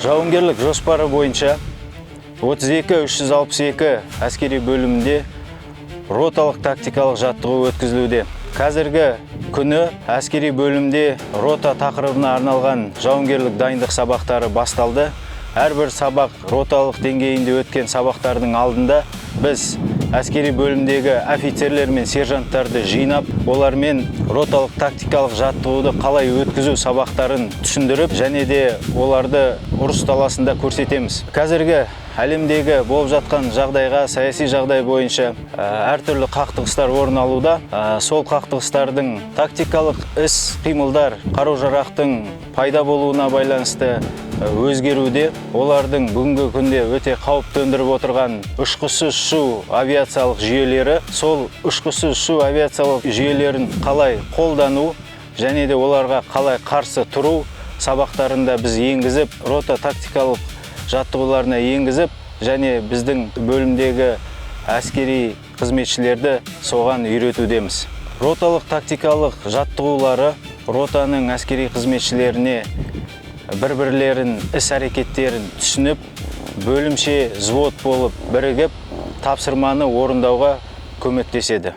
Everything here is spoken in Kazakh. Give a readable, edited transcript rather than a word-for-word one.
Жауынгерлік жоспары бойынша 32 362 әскери бөлімінде роталық тактикалық жаттығу өткізілуде. Қазіргі күні әскери бөлімде рота тақырыбына арналған жауынгерлік дайындық сабақтары басталды. Әрбір сабақ, роталық деңгейінде өткен сабақтардың алдында біз әскери бөлімдегі офицерлер мен сержанттарды жинап, олармен роталық тактикалық жаттығуды қалай өткізу сабақтарын түсіндіріп және де оларды ұрыс даласында көрсетеміз. Қазіргі әлемдегі болып жатқан жағдайға, саяси жағдай бойынша әртүрлі қақтығыстар орын алуда. Сол қақтығыстардың тактикалық іс қимылдар, қару жарақтың пайда болуына байланысты өзгеруде. Олардың бүгінгі күнде өте қауіп төндіріп отырған ұшқышсыз ұшу авиациялық жүйелері, сол ұшқышсыз ұшу авиациялық жүйелерін қалай қолдану және де оларға қалай қарсы тұру сабақтарында біз енгізіп, рота тактикалық жаттығуларына енгізіп және біздің бөлімдегі әскери қызметшілерді соған үйретудеміз. Роталық тактикалық жаттығулары ротаның әскери қызметшілеріне бір бірлерін іс әрекеттерін түсініп, бөлімше, взвод болып бірігіп, тапсырманы орындауға көмектеседі.